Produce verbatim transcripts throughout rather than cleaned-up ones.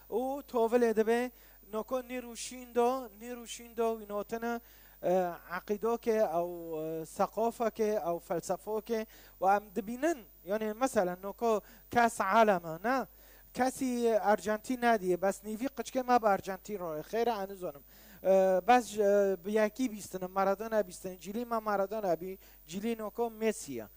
û tovilê dibe, noko nîr û şîn do, nîr û şîn do wî notine, e, eqîdokê ew, e, seqofekê ew felsefokê û em dibînin, yani mesela noko kes aleme, ne? Kesî Arjantîn nedîye, bes nîvî qiçkê me bi Arjantîn roye. Xêre, ez nizonim. E, bes, e, bi yekî bîstine, Maradona bîstine, cîlî me Maradona bî, cîlî noko Messi ye.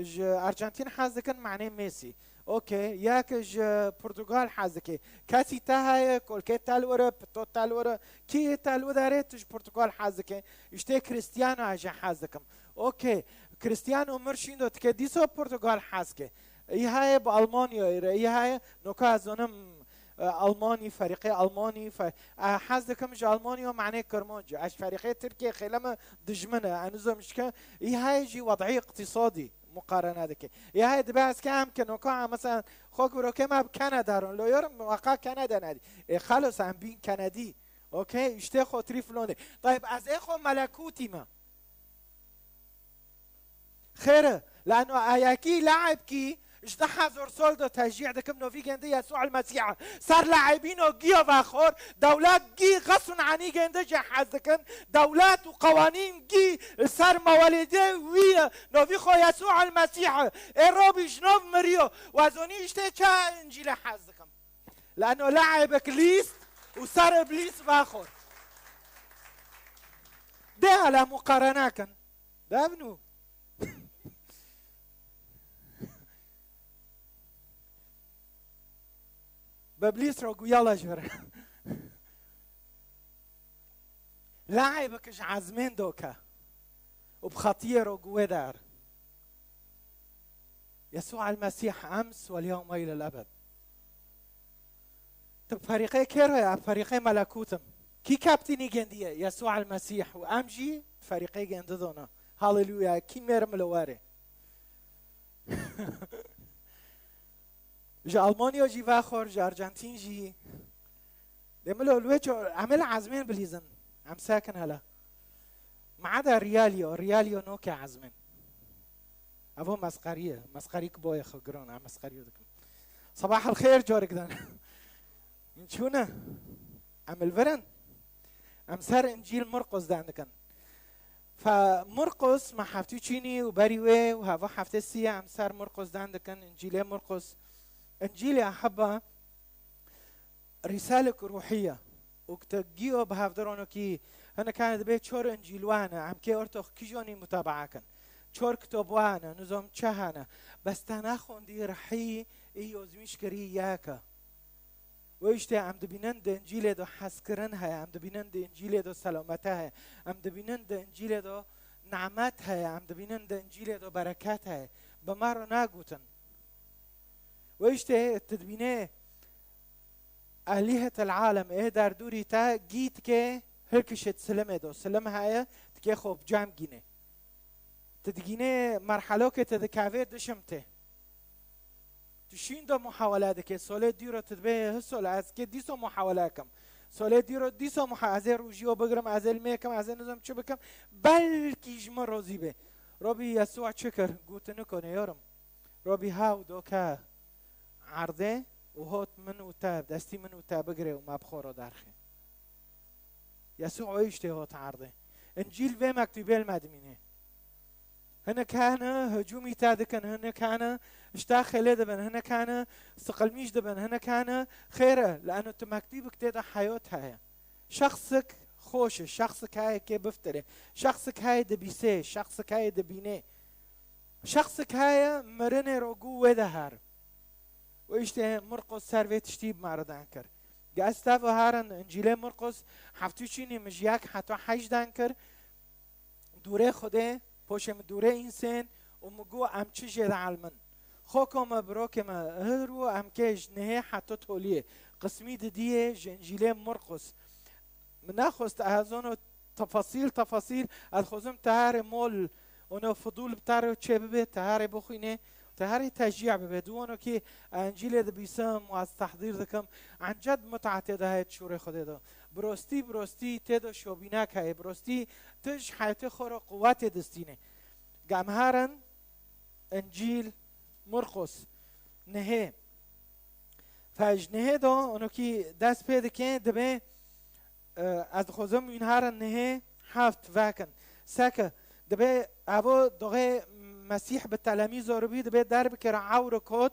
Ji Arjantîn hez dikin, manê Messi. Okey, yek ji Portugal hez dike. Kesî te heye, kolkê te li wir e, pito te li wir e. Kî te li wir e, tu ji Portugal hez dike. Îşte Cristiano ez jê hez dikim. Okey, Cristiano mir şîndo dike, dîsa Portugal hez ke. Î heye bi Almanyayê re, î heye noka ez zonim, e, Almanî, ferîqê Almanî, fe-, e, hez dikim ji Almanya manê Kirmanc. Ez ji ferîqê Tirkiye xêle me dijmin e, ez nizom ji ke. Î heye jî wed'î iqtîsadî muqarene dike. Î heye dibe ez ke em ke noka, mesela, xwe gurokê me bi Kanada ron. Lo yorum, weka Kanada nedî. E, xalos, em bîn Kanadî. Okey, îşte xotirî filonê. Tayib, ez ê xwe melekûtî me. Xêr e, lano ayakî laibkî ji du hezar sal de teşcî dikim, novî gêndi Yesû el Mesîh. Ser laibîno giya vexor, dewlet gî xesun anî gêndi jê hez dikin, dewlet û qewanîn gî ser mewelêdê wî ye, novî xwe Yesû el Mesîh. Ê robî ji nov miriyo, wezonî îşte çi Încîlê hez dikim. Lano laibek lîst û ser iblîs vexor. Dê hele muqarene kin. Devnû. Beblîs ro gu yala ji vir. Laê bike ji ezmên doke. Û bi xetiyê ro gu wê der. Yesû el-Mesîh ems wel yewme îlel ebed. Tu ferîqê kê re ya? Ferîqê melekût im. Kî kaptînî gendiye? Yesû el-Mesîh. Û em jî ferîqê gendi dona. Haleluya. Kî mêr milo were? Ji Almanya jî vexor, ji Arjantîn jî. Dê milo li wê ço-, em ê li ezmên bilîzin. Em sekin hele. Mada riyalî yo, riyalî yo noke ezmên. Evo mesqerî ye. Mesqerî ki boye xwe giron, em mesqerî yo dikin. Sabah el xêr corik dan. Min çûne. Em li vir in. Em ser Încîl Murqus dan dikin. Fe Murqus me heftî çînî û berî wê û heva heftê sî ye em ser Murqus dan dikin, Încîlê Murqus. Încîl ya heba rîsalik ruhî ye. Û te giyo bi hevdironokî hinek hene dibê çor Încîl wane, em kê ortox kîjonî mutabaa kin. Çor kitob wane, nizom çi hene. Bes te naxwendî rihî ê yozmîş kirî yeke. Wê îşte em dibînin di Încîlê de hezkirin heye, em dibînin di Încîlê de selamete heye, em dibînin di Încîlê de nimet heye, em dibînin di Încîlê de bereket heye. Bi me re nagotin. Wê îşte tu dibînê Elîhetel alem ê derdûrî te gî dike hilkişê silimê de. Silim heye, dike xwe bi cem gîne. Tu digînê merhelokê te dikevê dişim tê. Tu şîn de muhawele dike, solê dîro tu dibê, hi sol ez kê dîso muhawele kim. Solê dîro dîso muha-, ez ê rûjîyo bigirim, ez ê limê kim, ez ê nizom çi bikim, belkî ji min rozî bê. Robî Yesûa çi kir? Gotiniko nêyorim. Robî ha û doke erdê û hot min û te, destî min û te bigirê û me bi xwe re derxê. Yesû o îştê hot erdê. Încîl vê mektûbê li me dimîne. Hinek hene hicûmî te dikin, hinek hene ji te xêlê dibin, hinek hene siqilmîş dibin, hinek hene xêr e, li eno tu mektûbik tê de heyot heye. Şexsik xweş e, şexsik heye kê biftirê, şexsik heye dibîsê, şexsik heye dibînê. Şexsik heye mirinê ro gû wê de her. Û îşte Murqus ser vê tiştî bi me re dan kir. Ge ez tev herin Încîlê Murqus heftû çînî min ji yek heta heşt dan kir. Dûrê Xwedê, poşê min dûrê însên û min got em çi jê de elmin. Xoko me birokê me hir û em kê ji nehê heta toliyê. Qismî didiyê ji Încîlê Murqus. Min nexwest ez ono tefasîl, tefasîl, ez xwezim teharê mol, ono fidûl bi te re çê bibe, teharê bixwînê, teharê teşcî bibe. Dû ono kî Încîlê dibîsim û ez tehdîr dikim, enced muta tê de heye şûrê Xwedê de. Bi rostî, bi rostî tê de şobînek heye, bi rostî tu ji heyetê xwe re quwetê distînê. Ge em herin, Încîl, Murqus, nehê. Pej nehê de onokî dest pê dike, dibê, e, ez dixwazim wîn herin nehê heft vekin. Seke, dibê evo doxê Mesîh bi telemîzo re bî, dibê derbikir ewr kot,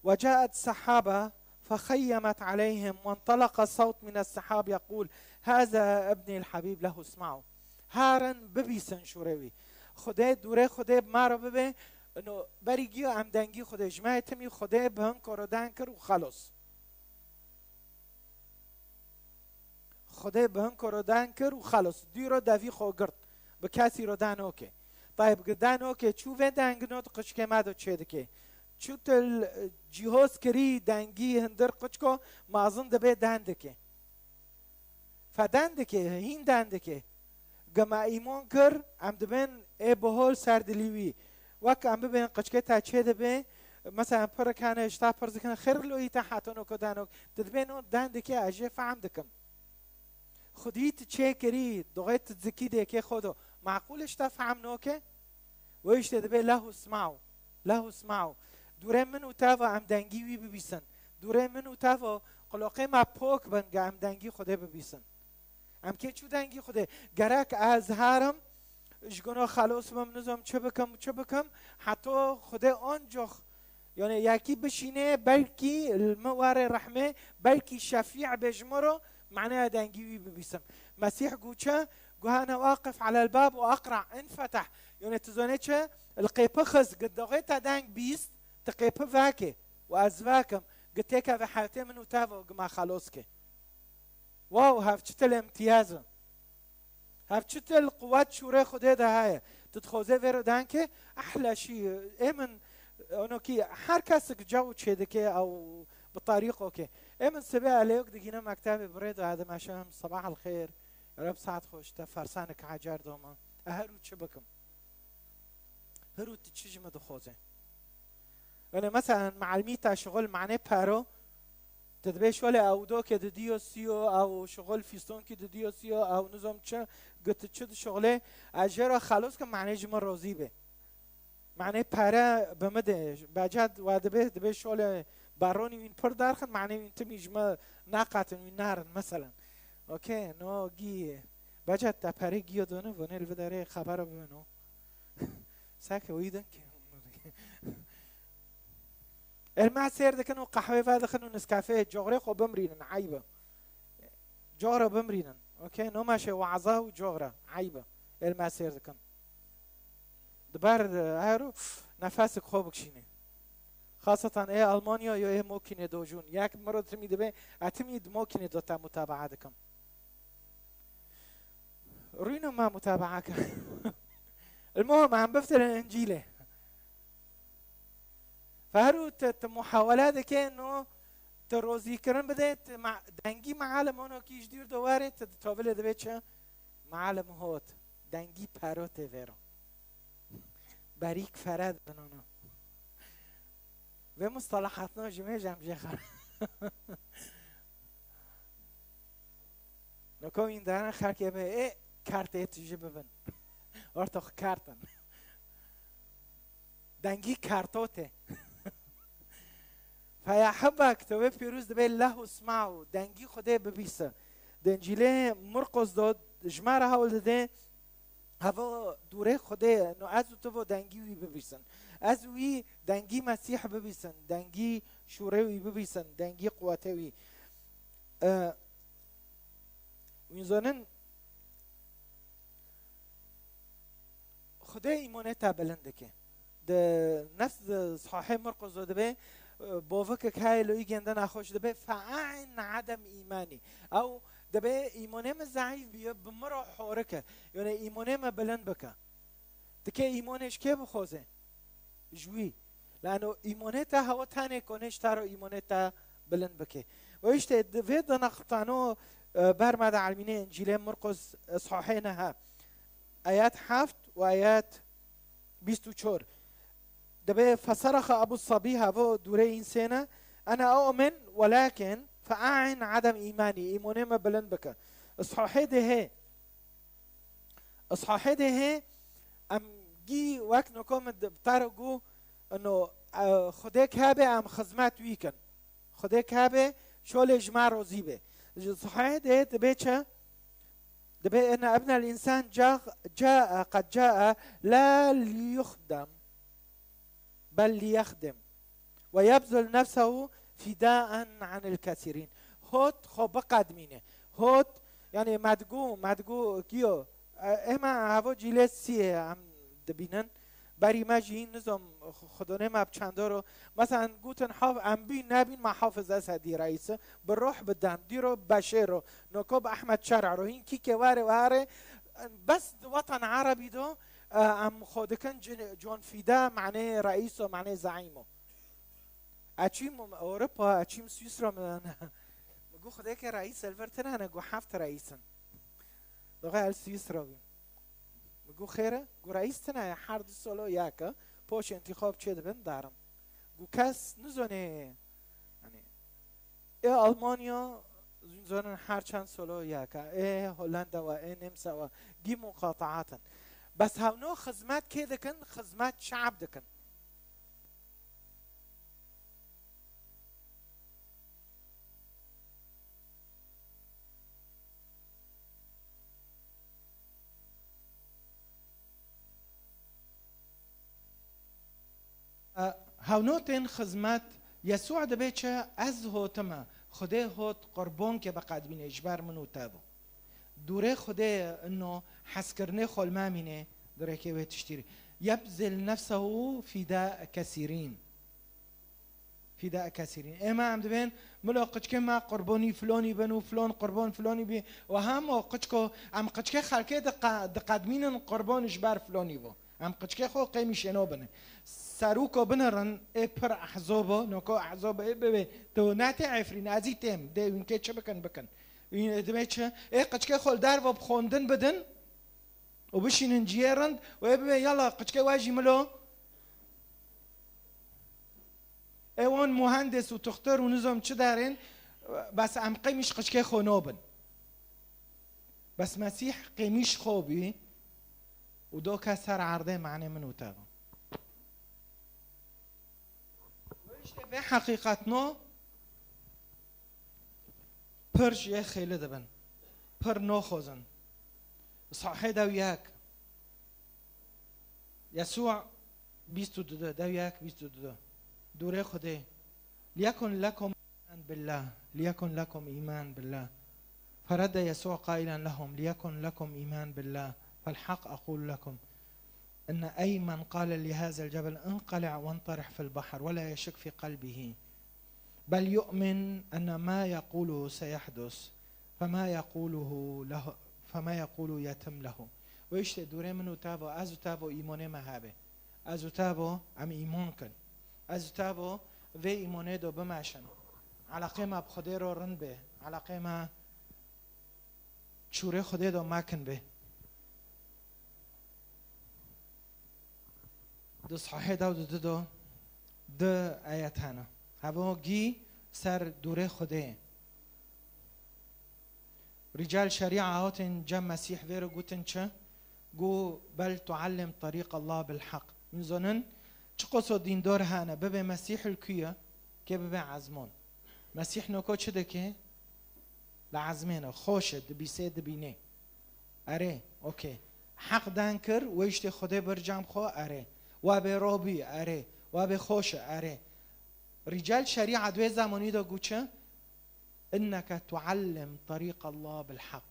وجاءت سحابة فخيمت عليهم وانطلق صوت من السحاب يقول هذا ابني الحبيب له اسمعوا. Herin bibîsin şûrê wî. Xwedê dûrê Xwedê bi me re bibe, ino berî giyo em dengî Xwedê ji me timî Xwedê bi hin korodan kir û xelos. Xwedê bi hin korodan kir û xelos. Dû ro devî xwe girt. Bi kesî ro danoke. Tayb gi danoke çû vê dengino di qiçkê me do çê dike. Çû til, e, cîhoz kirî dengî hindir qiçko mazin dibe dendike. Fe dendike, hîn dendike. Gima îmon kir, em dibin ê bihol ser dilî wî. Wek em bibin qiçkê te çê dibe, mesela em pirik hene, ji te pirs dikin, xêr lo yî te hetonok û danok. Tu dibê no dendike, ez jê fehm dikim. Xwedî tu çê kirî, doxê tu zikî dêkê xwe do. Maqûl e ji te fehm noke? Wê işte dibê lehu smau. Lehu smau. Dûrê min û te ve em dengî wî bibîsin. Dûrê min û te ve quloqê me pok bin ge em dengî Xwedê bibîsin. Em kê çû dengî Xwedê? Gerek ez herim, ji guna xelos bim, nizam çi bikim, çi bikim, heto Xwedê ancox, yani yekî bişîne, belkî li min warê rehmê, belkî şefî be ji min re, manaya dengî wî bibîsim. Mesîh got çi? Got, "Ene waqif alel bab û aqra, infetah." Yani tu zanê çi? Li qêpi xiz, got, "Doxê te deng bîst, tu qêpi veke û ez vekim, got, têkeve heyatê min û te ve, got, ma xelos ke." Wow, hev çi til imtiyaz e. Hev çi til quwet şûrê Xwedê de heye. Tu dixwazê vê re denke, ehle şî, ê min, onokî her kesik caw çê dike ew bi tarîqo ke. Ê min sibê eleyok digîne mektebê, birê do, hadi meşem, sabah el xêr, Reb saet xweş, te fersanik ecer doma. E herû çi bikim? Hirû tu çi ji min dixwaze? Yani mesela, me'elmî te şixul mane pero, tu dibê şolê ew dokê didiyo siyo, ew şixul fîstonkî didiyo siyo, ew nizam çi, got tu çi dişixulê, ez jê re xelos kim, mane ji min rozî be. Mane pere bi min de, beced we dibê, dibê şolê baronî wîn pir derxin, mane wîn timî ji min naqatin, wîn narin, meselen. Okey, no gî, beced te perê giyo done, vonê li vê derê xebera bibin o. Seke wî din ki. Elma sêr dikin û qehwê vedixin û Nescafê, coxrê xwe bimrînin, eyb e. Coxre bimrînin. Okey, no meşe waza û coxre, eyb e. Elma sêr dikin. Diber, e, her û nefesik xwe bikişînê. Xasetan ê Almanya yo ê mokînê dojûn. Yek miro timî dibe, e timî di mokînê do te mutabaa dikim. Rûyno me mutabaa kir. Ilmuhim, em biftirin Încîlê. Ferû tu, tu muhawele dike, no tu rozîkirin bide, tu ma-, dengî mealim onokî ji dûr de were, tu di tovilê divê çi? Mealim hot. Dengî pero tê vêro. Berîk fere dibin ona. Vê mustalahatno ji me jî em jê xwe. Noko wîn dane xelkê me ê kartê tu jî bibin. Ortox kartin. Dengî karto tê. Feya heba kitobê pîroz dibê lehu smau, dengî Xwedê bibîse. Di Încîlê Murqos do ji me re hewl dide, Hevo dûrê Xwedê, no ez û tu vo dengî wî bibîsin. Ez wî dengî Mesîh bibîsin, dengî şûrê wî bibîsin, dengî quwetê wî. E, wîn zonin, Xwedê îmonê te bilind dike. Di nefs di sahê Murqos de dibe, e, bovikek heye li îgên de nexweş dibe, fe'in edem îmanî. Ew dibe îmonê min zayîf biye, bi min re horike. Yone îmonê me bilind bike. Dike îmonê ji kê bixoze? Ji wî. Lano îmonê te hewa tenê konê ji te re îmonê te bilind bike. Û işte di vê dana qutano, e, ber me de elmînê Încîlê Murqos, e, sahê nehe. Ayet heft û ayet bîst û çar. Dibe feseraxa Ebu Sabî hevo dûrê însêne, "Ene eumin, welakin fe'in edem îmanî, îmonê me bilind bike." Sahê de hê. Sahê de hê, em gî wek noko min di, bi te re got, ino, e, Xwedêk hebe em xizmet wî kin. Xwedê ke be, şolê ji me rozî be. Ji sahê de dibe çi? Dibe ene ebnel însan ca, ca, qed ca la liyuxdem, bel liyexdem. Ve yebzul nefsehu fidaen anil kesîrîn. Hot xwe biqedmîne. Hot, yanî me digo, me digo giyo, e, ema havo cîlê siyê em dibînin. Berî me jî nizom xudonê me bi çendoro. Mesela gotin haf-, em bîn nebîn me Hafiz Esedî reîs, bi ruh bi dem, dîro beşêro, noko bi Ehmed Şer'ro, hîn kîkê ware ware, bes di wetan Erebî do, e, em xwe dikin cin-, con fîda, manê reîso, manê zeîmo. Eçîm Ewropa, eçîm Swîsra min. Mi got, Xwedê ke reîs li vir tune ne, got, heft reîs in. Doxê el Swîsra bî. Mi got, xêr e? Got, reîs tune ye, her du solo yek e, poşên tîxab çê dibin, darin. Got, kes nizonê, yanî, ê Almanya, zonin her çend solo yek e, ê Hollanda wa, ê Nemsa wa, gî muqataat in. Bes hevno xizmet kê dikin, xizmet şe'b dikin. E, hevno tên xizmet, Yesû dibe çi? Ez hotime, Xwedê hot qurbonkê biqedmîne ji ber min û te bo. Dûrê Xwedê ino hezkirinê xwe li me mîne, dirêkê wê tiştî rê. Yebzil nefsehu fîda kesîrîn. Fîda kesîrîn. Ême em dibên, milo qiçkê me qurbonî filonî bin û filon qurbon filonî bî. Û hem o qiçko, em qiçkê xelkê diqe-, diqedmînin qurbon ji ber filonî bo. Em qiçkê xwe qêmîşêno bine. Serûko binirin, ê pir ehzobo, noko ehzobo ê bibê. Tu ne tê Efrîn, ez î têm. Dê wînkê çi bikin, bikin. Wîn ê dibê çi? Ê qiçkê xwe li derve bi xwendin bidin û bişînin ciyê rind û ê bibê, yala qiçkê we jî milo. Ê wan muhendis û tuxtir û nizom çi derên, bes em qêmîş qiçkê xwe nobin. Bes Mesîh qêmîş xwe bî û doke ser erdê manê min û te bû. Wê işte vê heqîqetno pir ji yê xêli dibin. Pir noxozin. Sahê dew yek. Yesû bîst û du, dew yek bîst û du. Dûrê Xwedê. Liyekun lekum îman billah. Liyekun lekum îman billah. Feredde Yesû qailen lehum, liyekun lekum îman billah. Fel hak aqul lekum. Inne ey men qale li hazel cebel inqali' wentarih fil bahr ve la yeşik fi kalbihi. Bel yu'min enne ma yekulu seyehdus. Fema yekuluhu lehu, fema yekulu yetim lehu. Û işte dûrê min û te vo, ez û te vo îmonê me hebe. Ez û te vo em îmon kin. Ez û te vo vê îmonê do bimeşin. Eleqê me bi Xwedê ro rind be. Eleqê me çûrê Xwedê do mekin be. Di Sahihê de û di di do di ayet hene. Hevogî ser dûrê Xwedê. Rical şerîa hatin cem Mesîh vê re gotin çi? Gu bel tuallim tariq Allah bil haq. Min zonin çi qoso dîndor hene, bibe Mesîh li ku ye, kê bibe ezmon. Mesîh noko çi dike? Li ezmêne, xweş e, dibîsê, dibînê. Erê, okey. Heq dan kir, wê işte Xwedê bir cem xwe, erê. Wa bê robî, erê. Wa bê xweş e, erê. Rical şerîa di wê zemanî de got çi? Inneke tuallim tariq Allah bil haq.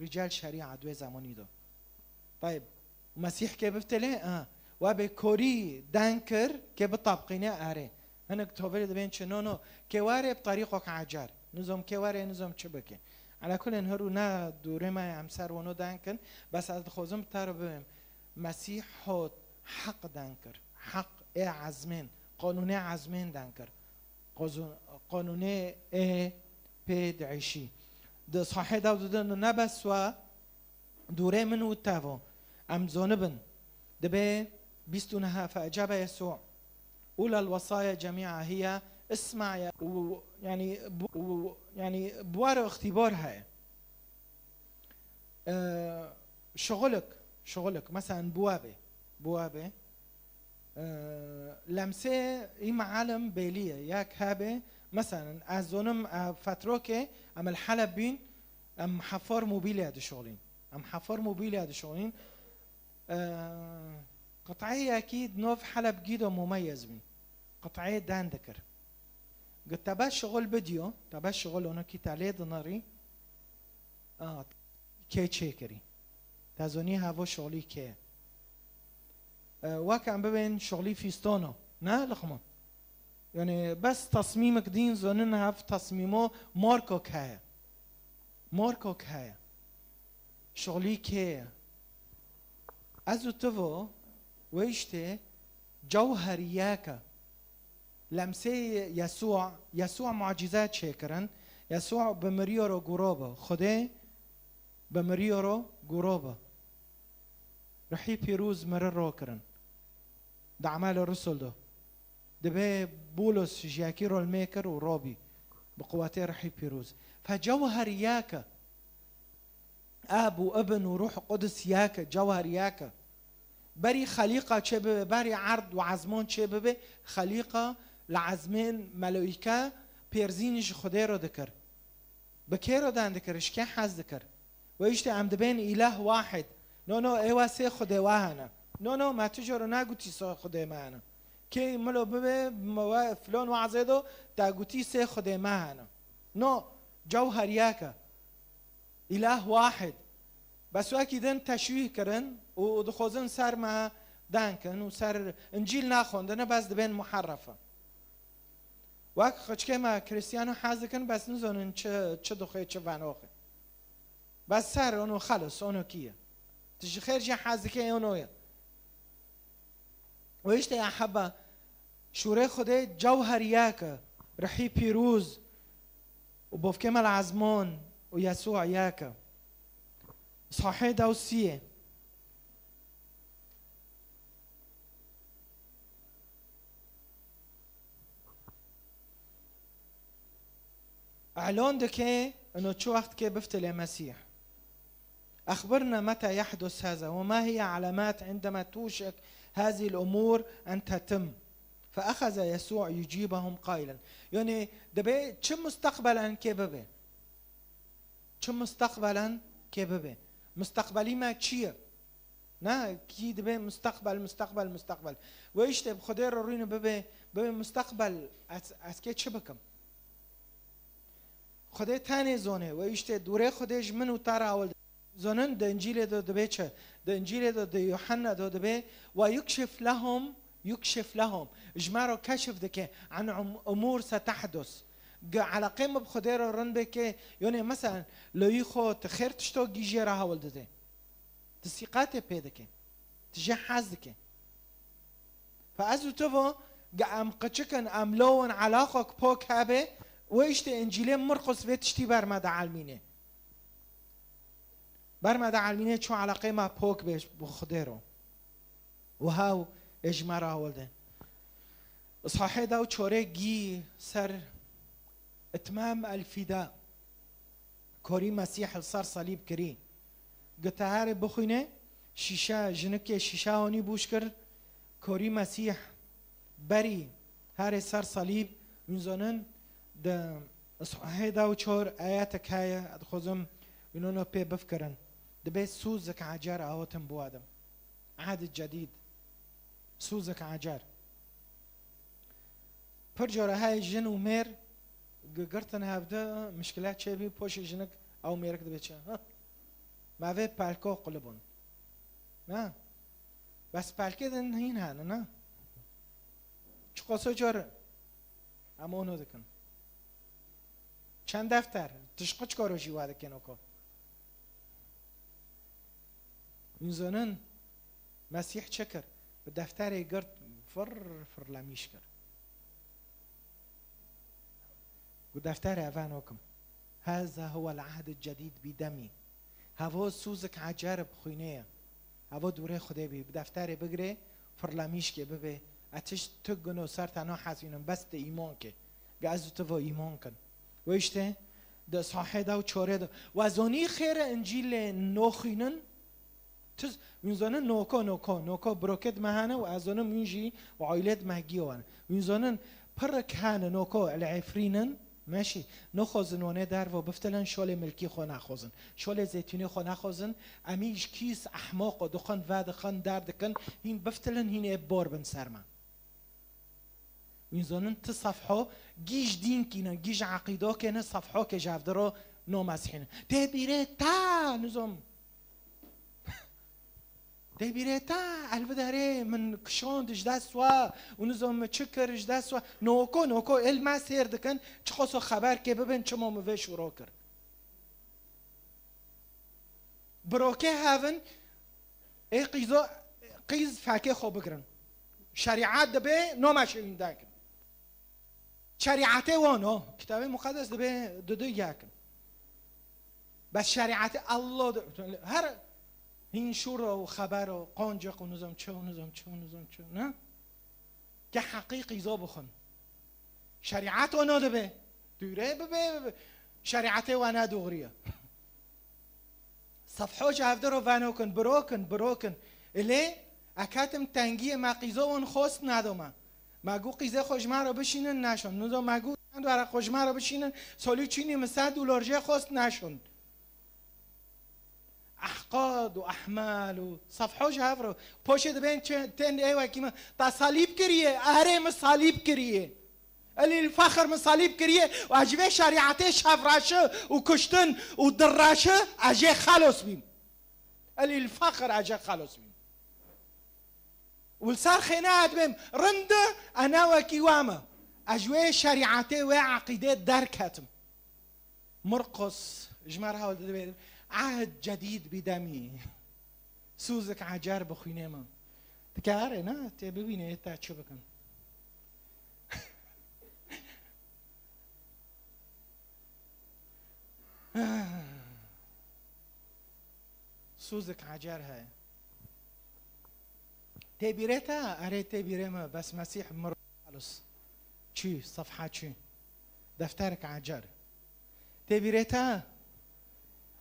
Rical şerîa di wê zemanî de. Tayib. Mesîh kê bifte lê, ha. Wa bê korî dan kir, kê bitabqîne, erê. Hinek tovêlê dibên çi? No, no. Kê ware bi tarîqok ecer. Nizom kê ware, nizom çi bike. Ala kulên hiru ne dûrê me em ser wano dan kin. Bes ez dixwazim te re bibêm. Mesîh hot heq dan kir. Heq ê ezmên. Qanûnê ezmên dan kir. Qozû-, qanûnê ê pê diêşî. Di Sahihê de didin ne bes wa dûrê min û te vo. Em zonibin. Dibê bîst û neh, fe ecebe Yesû. Ûlel wesaya cemîa hiye isma ye. Û, yanî, bu, û, yanî, bi ware îxtîbar heye. Ee, şixulik, şixulik. Meselen, bi we bê. Bi we bê. Lemsê î mealim bêlî ye. Yek hebe, meselen, ez zonim, e, fetrokê, em li Heleb bîn, em hefor mobîlya dişolîn. Em hefor mobîlya dişolîn. E, qiteyekî nov Heleb Gîdo mumeyez bîn. Qiteyê den dikir. Got, te bes şixul bidiyo, te bes şixul onokî te lê dinirî, a, kê çêkirî. Te zonî hevo şixulî kê. E, wek em bibên şixulî fîstono. Ne lixmo. Yani bes tasmîmek dîn zonin hev tasmîmo morkok heye. Morkok heye. Şixulî kê ye. Ez û tu vo, we işte cewher yek e. Lemsê Yesû, Yesû mucîze çêkirin. Yesû bi miriyo ro guro bi. Xwedê bi miriyo ro guro bi. Ruhî Pîrûz miri ro kirin. Di Emal Rusul de. Dibê Bûlos ji yekî ro li mê kir û robî. Bi quwetê Ruhî Pîrûz. Fe cewher yek e. Ab û Ibn û Ruh Qudus yek e, cewher yek e. Berî xelîqa çê bibe, berî erd û ezmon çê bibe, xelîqa li ezmên meloîke pêrzînî ji Xwedê re dikir. Bi kê re den dikir, ji kê hez dikir? We işte em dibên îlah wahid. No, no, êwa sê Xwedê we hene. No, no, me tu joro nagotî sê Xwedê me hene. Kê milo bibe, me we filon wazê do, te gotî sê Xwedê me hene. No, cewher yek e. Îlah wahid. Bes wekî din teşwîh kirin û dixwazin ser me den kin û ser Încîl naxwendine, bes dibên muherrefe. Wek xiçkê me Krîstiyano hez dikin, bes nizonin çi, çi dixwê, çi venoxê. Bes ser ono xelis, ono kî ye. Tu ji xêr jî hez dikê, ono ye. Û işte ya heba şûrê Xwedê cewher yek e, Ruhî Pîrûz û bovkê me li ezmon û Yesû yek e. Sahê dewsiyê. Elon dike, ino çi wext ke biftilê Mesîh. أخبرنا متى يحدث هذا، وما هي علامات عندما توشك هذه الأمور أن تتم؟ فأخذ يسوع يجيبهم قائلا. Yani, dibê çi mustaqbelen ke bibe? Çi mustaqbelen ke bibe? Mustaqbelî me çi ye? Na, kî dibê mustaqbel, mustaqbel, mustaqbel. We işte bi Xwedê re rûne bibe, bibe mustaqbel, ez, ez kê çi bikim? Xwedê tenê zone, we işte dûrê Xwedê ji min û te re hewil. Zonin di Încîlê de dibê çi? Di Încîlê de, di Yuhanna de dibê, "Ve yukşif lehum, yukşif lehum." Ji me re keşif dike, "An um-, umur se tehdus." Gi eleqê me bi Xwedê re rind bike, yonê mesela, loyî xwe ti xêr tişto gî jê re hewil dide. Ti sîqatê pê dike. Ti jê hez dike. Fe ez û tu vo, ge em qiçikin, em lowin, elaqok pok hebe, we işte Încîlê Murqus vê tiştî ber me de elmîne. Ber me de elmîne ço eleqê me pok bê bi Xwedê ro. Û hew ê ji me re hewil de. Îshahê de û çorê gî ser Itmam el Fida. Korî Mesîh li ser salîb kirî. Gite herê bixwîne, şîşe, jinikê şîşe honî bûş kir. Korî Mesîh berî herê ser salîb, hûn zonin, di Îshahê de û çor ayetek heye, dixwazim hûn ono pê bifkirin. Dibê sûzek ecer awetin bo adim. Ehd cedîd. Sûzek ecer. Pir cara heye jin û mêr gi-, girtin hevdi, mişkile çêbî, poşê jinik ew mêrik dibe çi? Ha? Me vê pelko qulibûn. Na? Bes pelkê din hîn hene, na? Çiqaso car em ono dikin. Çend defter, tişqi çikaro jî wa dikin oko. Hûn zonin, Mesîh çi kir? Bi defterê girt, fir, firlemîş kir. Gu defterê eve nokim. Heza huwel ahdil cedîd bi demî. Hevo sûzik ecer bi xwînê ye. Hevo dûrê Xwedê bî. Bi defterê bigirê, firlemîşkê bibê. E tişt tu gino ser te nahesînin, bes tu îmon ke. Ge ez û tu vo îmon kin. Wê işte, di sahê de û çorê de. We zonî xêre Încîlê noxwînin, Tiz, wîn zonin noko, noko, noko birokêt me hene û ez zonim wîn jî û aîlêt me giyo hene. Wîn zonin pirrik hene noko, el efrînin, meşî, nexwazin wanê dervo biftilin, şolê milkî xwe nexwazin. Şolê zeytûnê xwe nexwazin, emî ji kîs ehmoq û dixwin, vedixwin, derdikin, hîn biftilin, hîn ê bor bin ser me. Wîn zonin ti safho, gîj dînkî ne, gîj eqîdokê ne, safhokê ji hevdiro nomesihîne. Tê bîrê te, nizom. Tê bîrê te, elbiderê min kişand ji dest we, û nizom min çi kir ji dest we. Noko, noko, êl me sêr dikin, çiqoso xeber kê bibin, çimo min vê şûro kir. Birokê hevin, ê qîzo, qîz fekê xwe bigirin. Şerîat dibe, noma şewîndekin. Şerîatê wan o, Kitabê Muqedes dibe dudu yekin. Bes şerîatê Allah di-, her hîn şûr o, xeber o, qoncik û nizam çi û nizam çi û nizam çi, ne? Ke heqî qîzo bixwin. Şerîat wano dibe. Dûre bibe, bibe. Şerîatê we ne doğru ye. Safho ji hevdiro venokin, birokin, birokin. Ilê, ekatim tengiyê me qîzo wan xost nado me. Me gu qîzê xwe ji me re bişînin neşon. Nizo me gu çend were xwe ji me re bişînin, solî çînî min sed dolar jê xost neşon. Ehqad û ehmal û safho ji hev re. Poşê dibên çi-, tên ê wekî min. Ta salîb kiriye, erê min salîb kiriye. Elî fexir min salîb kiriye û ez ji vê şerîetê şevreşi û kuştin û dirreşi ez jê xelos bîm. Elî fexir ez jê xelos bîm. Û li ser xêne ez dibêm rind e, ez ne wekî we me. Ez ji wê şerîetê, wê eqîdê derketim. Murqus ji me re hewl dide bê, Ehd cedîd bi demî. Sûzik ecer bi xwînê min. Dikare ne, tê bibîne, ê te çi bikin? Sûzik ecer heye. Tê bîrê te? Erê, tê bîrê me, bes Mesîh mir xelos. Çi, sefha çi? Defterek ecer. Tê bîrê te?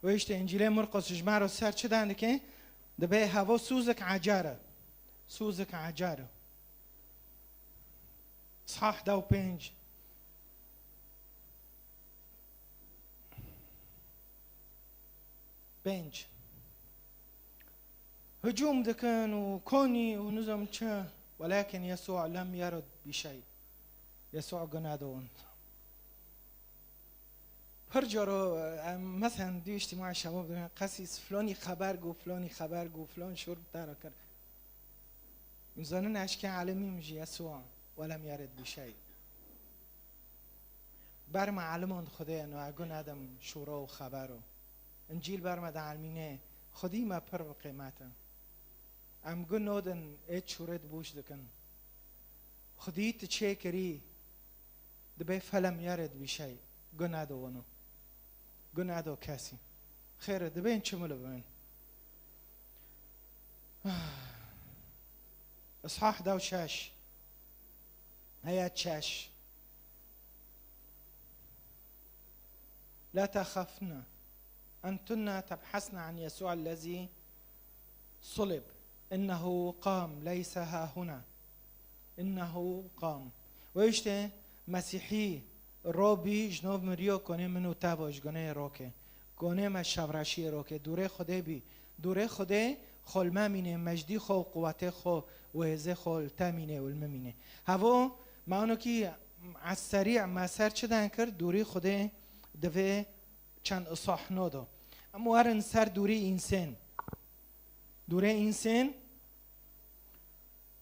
Wê işte Încîlê Murqos ji me re ser çi dan dike? Dibe hevo sûzik ecer e. Sûzik ecer e. Sah dew pênc. Pênc. Hicûm dikin û konî û nizam çi. Welakin Yesû lem yerid bi şey. Yesû guneh dewin. Pir caro, em, meselen, dû îctîma şebab dikin, qesî flonî xeber got, flonî xeber got, flon şûr tera kir. Zanin eşkê alimîm ji Yesû, welem yerid bi şey. Ber me alimon Xwedê no, e gun edem şûro û xebero. Încîl ber me de elmînê, Xwedî me pir bi qîmet e. Em gun nodin ê şûrê dibûş dikin. Xwedî tu çê kirî, dibe felem yerid bi şey, gun edo wino. Gun edo kesî. Xêr e, dibên çi mil bibin? Îshah dew şeş. Ayet şeş. لا تخفن أنتن تبحثن عن يسوع الذي صلب. إنه قام، ليس ها هنا. إنه قام. Wê işte Mesîhî robî ji nov miriyo konê min û te bo ji guneyê roke. Konê me şevreşiyê roke. Dûrê Xwedê bî. Dûrê Xwedê xwe li me mîne, mejdî xwe û quwetê xwe û hêzê xwe li te mîne û li min mîne. Hevo, me onokî ez serî me ser çi den kir? Dûrî Xwedê divê çend îsahno do. Em werin ser dûrî însên. Dûrê însên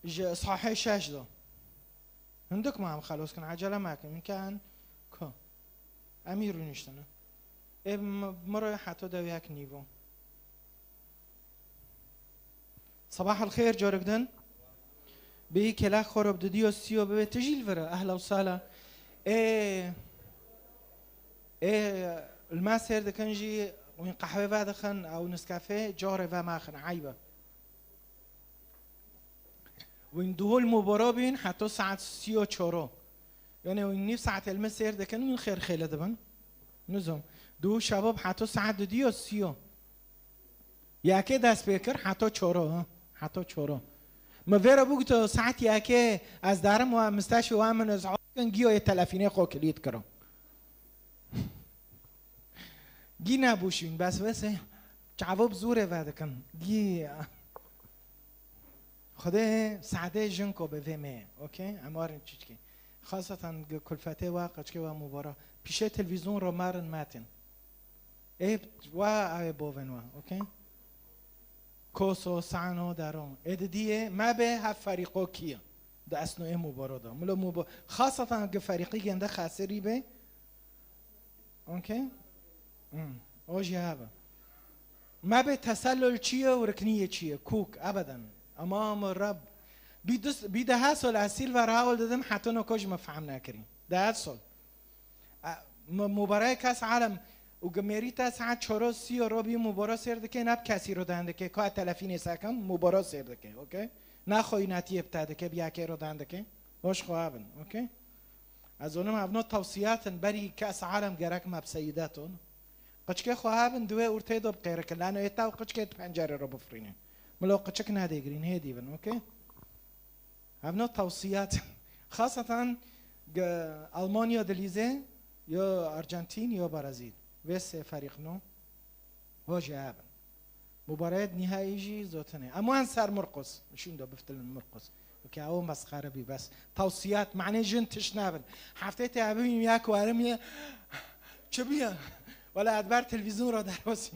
ji îsahê şeş do. Hindik me em xelos kin, ecele mekin. Min ke en ku. Em î rûniştine. Ê mi-, miroy heta dewiyek nîvo. Sabah el xêr, corek din. Bi kela xorop didiyo siyo bibe tijîl vira. Ehla û sala. Ê, ê, li me sêr dikin jî wîn qehwe vedixin ew Nescafe, corê ve maxin, eybe. Wîn duhul mubara bîn heta saet siyo çoro. Yani wîn nîv saet elme sêr dikin, wîn xêr xêle dibin. Nizam. Duhul şebab heta saet didiyo siyo. Yekê dest pê kir, heta çoro, ha? Heta çoro. Min vê re bû, goto, saet yekê ez derim we misteşê we min ez kin, giyo yê telefînê xwe kilît kiro. Gî nebûşîn, bes wê sê çavo bi zûrê vedikin. Gî Xwedê saetê jin ko bi vê me ye, okey? Em warin çiçkê. Xasatan gi kulfetê wa, qeçkê wa mubara. Pîşê televîzyon ro marin metin. Ê wa, ew ê bovên wa, okey? Koso, sano, daro. Ê di diyê, me bê hef ferîqo kiye. Di esnoyê mubaro da. Milo mubo-, xasatan gi ferîqî gende xesirî bê. Okey? Hmm. O jî hebe. Me bê tesellul çi ye û rikniyê çi ye? Kûk, ebeden. Emam Reb. Bî dus-, bî dehe sol ez Silver Howell didim, heta no ko jî me fehm nekirî. Dehe sol. E, mu-, mubarayê kes alem û gemêrî te saet çoro sî ro bî mubara sêr dike, ne bi kesî ro den dike, ka telefînê sekin, mubara sêr dike, okey? Ne xwe yînetiyê bi te dike, bi yekê ro den dike. Hoş xwe hebin, okey? Ez zonim evno tewsiyat in, berî kes alem gerek me bi seyidet on. Qiçkê xwe hebin, di wê ortê de biqêrikin, lano ê te û qiçkê di pencerê ro bifirîne. Milo qiçik nedêgirîn, hê dîvin, okey? Evno tewsiyat. Xasatan ge-, Almanya dilîzê, yo Arjantin, yo Brazil. Vê sê ferîq no. Hoje hebin. Mubarayet nihayî jî zotine. Em wan ser Murqus. Şûn do biftilin Murqus. Ke ew mesxere bî bes. Tewsiyat, manê jin tiş nabin. Heftê te hebî ya ku erim ye. Çi bîye? Wala edber televîzyon ra derosî.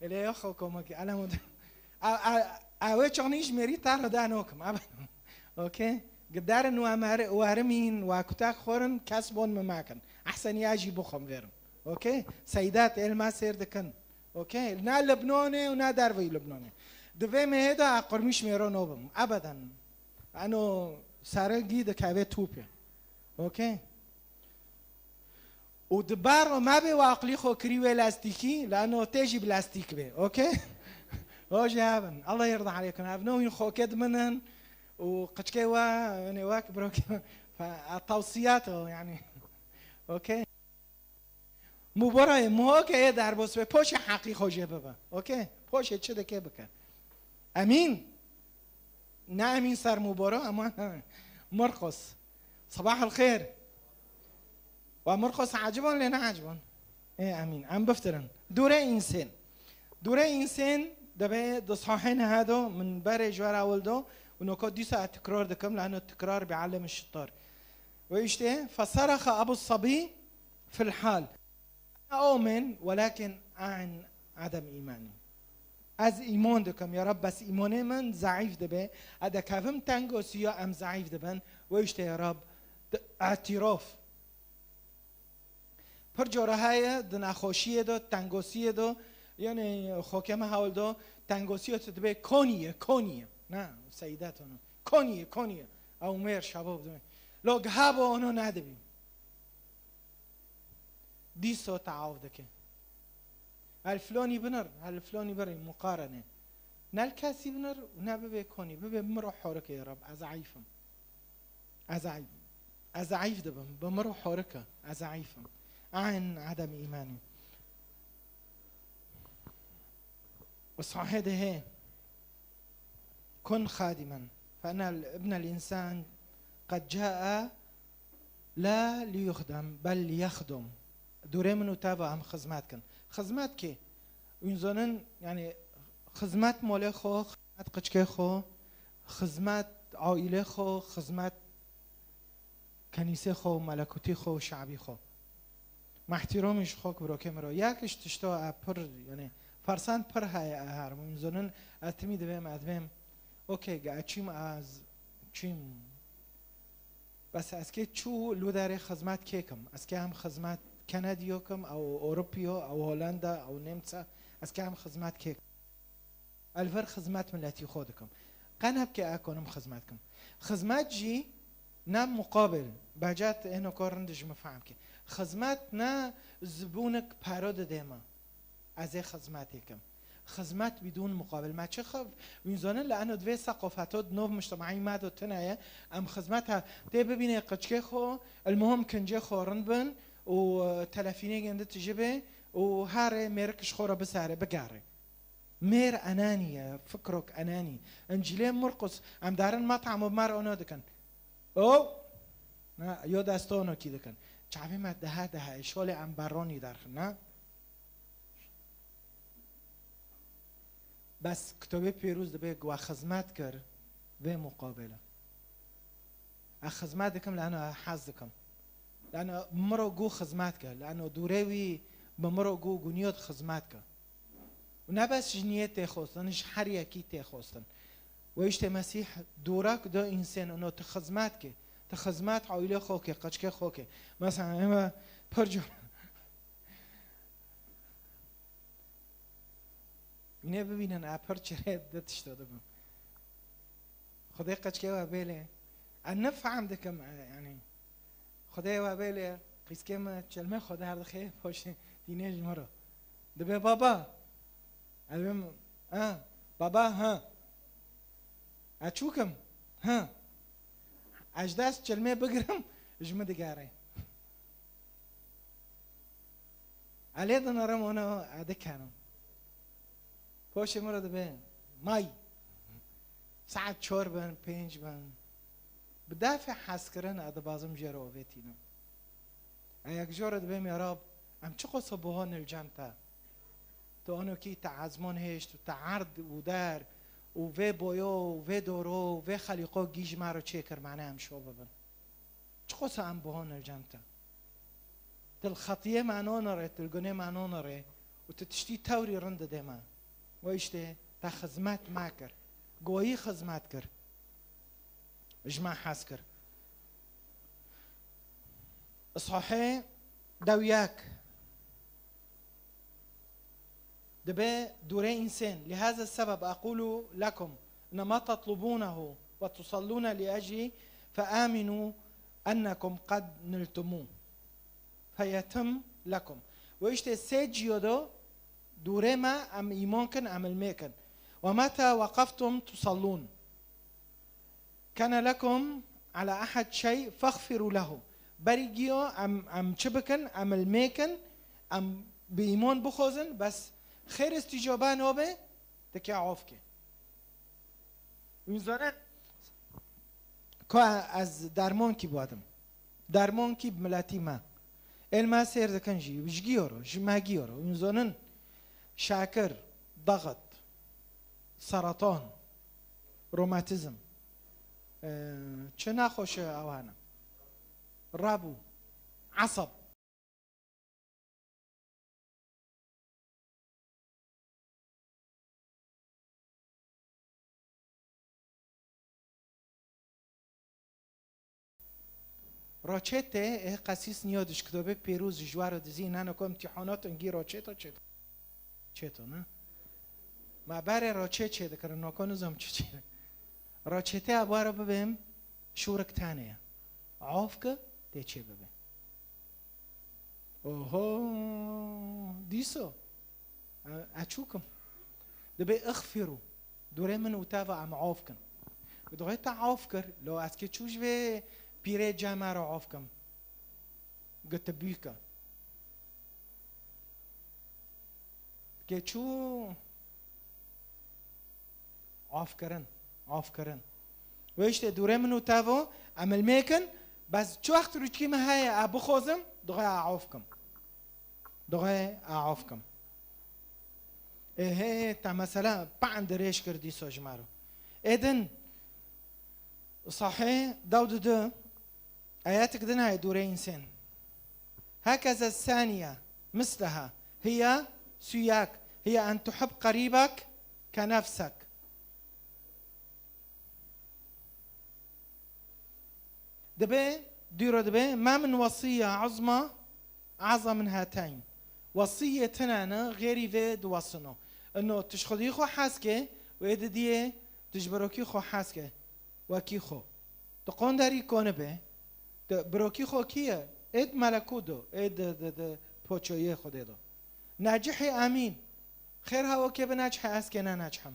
Ele ya xo komaki. Alem o. A, a, a wê çanî ji mêrî te re da nokim. Ebe. Okey? Giderin we mer-, werimîn, we kutak xorin, kes bon me mekin. Ehsen ya jî bixwem verin. Okey? Seydat elma sêr dikin. Okey? Ne Libnanê û ne derveyî Libnanê. Di vê mehê de a qurmîş mêro nobim. Ebeden. Eno sere gî dikeve tûpê. Okey? Û di ber me bê we aqlî xwe kirî wê lastîkî, lano tê jî bi lastîk bê. Okey? O jî hebin. Allah yirda aleykum. Ev no wîn xokê di min in û qiçkê we, yani wek brokê, fa-, tewsiyat o yani. Okey? Mubarayê muhoke ê derbos be, poşê heqî xwe jê bibe. Okey? Poşê çi dike bike. Emîn? Ne emîn ser mubara, ama Murqos. Sabah el xêr. Wa Murqos ecibon lê ne ecibon. Ê emîn. Em biftirin. Dûre însên. Dûre însên debe di sahên hedo, min berê ji we re ewil do, û noka dîsa ez tikrar dikim, lano tikrar bi alem şittar. Ve işte, fesaraxa Abu Sabi, fil hal. Ana omen, welakin an adem îmanî. Ez îman dikim, ya Rab, bes îmanê min zeîf dibe. Ez dekevim tengosiya em zeîf dibin. Ve işte, ya Rab, di-, îtîraf. Pir cara heye, di nexweşiyê de, tengosiyê de, yani xokê me hewl de, tengosiya tu dibe, konî ye, konî ye. Ne, seydet onu. Konî ye, konî ye. Ew mêr şebab dibe. Lo gihabo onu nedibî. Dîso te av dike. Hel filonî binir, hel filonî birî, muqarene. Ne li kesî binir û ne bibe konî, bibe bi mir û horikê, Rab, ez zeîf im. Ez zeîf, ez zeîf dibim, bi mir û horike, ez zeîf im. Ayn adem îmanî. Sahê de hê. Kun xadimen. Fe ene ibnel însan qed caa la liyuxdem, bel liyexdum. Dûrê min û te ve em xizmet kin. Xizmet kê? Wîn zonin, yani, xizmet molê xwe, xizmet qiçkê xwe, xizmet aîlê xwe, xizmet kenîsê xwe û melekûtî xwe û şabî xwe. Me ihtiramî ji xwe ku birokê min re. Yek ji tişta e pir, yani, fersan pir heye e her. Wîn zonin, ez timî divêm, ez divêm, okey, ge ez çîm, ez çîm. Bes ez kê çû li derê xizmet kê kim? Ez kê hem xizmet Kenediyo kim, ew Ewropiyo, ew Holanda, ew Nemsa, ez kê hem xizmet kê kim? Ez li vir xizmet miletî xwe dikim. Qe nebike ez konim xizmet kim. Xizmet jî ne muqabil, becat êno kar rind ji min fehm ke. Xizmet ne zibûnik pero dide me. Ez ê xizmetê kim. Xizmet bidûn muqabil. Me çi xev-, wîn zonin li eno divê seqofeto di nov mujtemaî me de tune ye. Em xizmet he-, tê bibînê qiçkê xwe, el muhim kincê xwe rind bin û, e, telefînê gindi tijî bê û herê mêrik ji xwe re bisere, bigere. Mêr enanî ye, fikrok enanî. Încîlê Murqus, em darin metam û mar ono dikin. O, na, yo dest ono kî dikin. Çavê me daha daha, şolê em beronî derxin, na? Bes kitobê pêrûz dibe ku we xizmet kir vê muqabele. Ez xizmet dikim, lano ez hez dikim. Lano miro gû xizmet ke, lano dûrê wî bi miro gû guniyo xizmet ke. Û ne bes ji niyê tê xwestin, ji her yekî tê xwestin. Wê îştê Mesîh dûrak do însên ino ti xizmet ke, ti xizmet aîlê xwe ke, qeçkê xwe ke. Mesela ême pir car Nê bibînin, e pir çirê di tişto dibim. Xwedê qeçkê we bêlê. E ne fehm dikim, e, yani. Xwedê we bêlê, qîskê me çelmê xwe derdixê, poşê tînê ji min re. Dibe baba. E bim, ha, baba, ha. E çûkim, ha. Ez dest çelmê bigirim, ji min digere. Elê dinarim ona dikenim. Poşê min re dibe may. Saet çor bin, pênc bin. Bi dafê hezkirin ez dibazim jê re ovê tînim. E yek jor dibêm ya Rab, em çiqas bihon li cem te. Tu onokî te ezmon hêşt û te erd û der û vê boyo û vê doro û vê xelîqo gî ji me re çêkir, mane em şo bibin. Çiqas em bihon li cem te. Tu li xetiyê me nonere, tu li gunê me nonere û tu tiştî tewrî rind didê me. We îştê te xizmet me kir. Goyî xizmet kir. Ji me hez kir. Îsahê dew yek. Dibe dûrê însên. لهذا السبب أقول لكم أن ما تطلبونه وتصلون لأجلي فآمنوا أنكم قد نلتموه فيتم لكم. Wê îştê sê ciyo do dûrê me em îmon kin, em ilmê kin. ومتى وقفتم تصلون كان لكم على أحد شيء فاغفروا له. Berî giyo em, em çi bikin? Em ilmê kin, em bi îmon bixwazin, bes xêr îstîcaba nobe, dike of ke. Wî zane ku ez dermonkî biwadim. Dermonkî bi miletî me. Êl me sêr dikin jî, ji giyo re, ji me giyo re. Wî zonin şakir, daxit, seratan, romatizm. Ee, çi nexweşi ew hene? Rabû, esab. Roçete, e, qesîs niyo diş kitobê pêrûz ji waro dizî nano ku imtîhanat ingî roçeto çêto. Çêto, ne? Ma berê roçê çê dikirin, noko nizam çi çê. Roçete a waro bibêm şûrik tane ye. Of ki tê çê bibe. Oho, dîso. E, e çûkim. Dibe ixfiru. Dûrê min û te ve em of kin. Dixwe te of kir, lo ez kê çû ji vê pîrê cema re of kim. Gitibî ke. Kê çû of kirin, of kirin. Wê işte dûrê min û te ve em ilmê kin, bes çi wext rûçkî min heye, e bixwazim, dixwe e of kim. Dixwe e of kim. Ê hê, te mesela pan dirêj kir dîso ji me re. Ê din, sahê dew didu, ayetik din heye dûrê însên. Hekeze saniye, misleha, hiye suyak, hiye en tuhib qerîbek ke nefsek. Dibe, dûro dibe, ma min wesîye uzma, aza min hateyn. Wesîyê tine ne, xêrî vê diwesino. Ino tu ji xwedî xwe hez ke, wê didiyê tu ji birokî xwe hez ke. Wekî xwe. Tu qonderî konibe, tu birokî xwe kî ye? Ê di melekû do, ê di, di, di poçoyê Xwedê do. Nacihî amîn. Xêr ha o kê bi naçhe ez kê ne naçhem.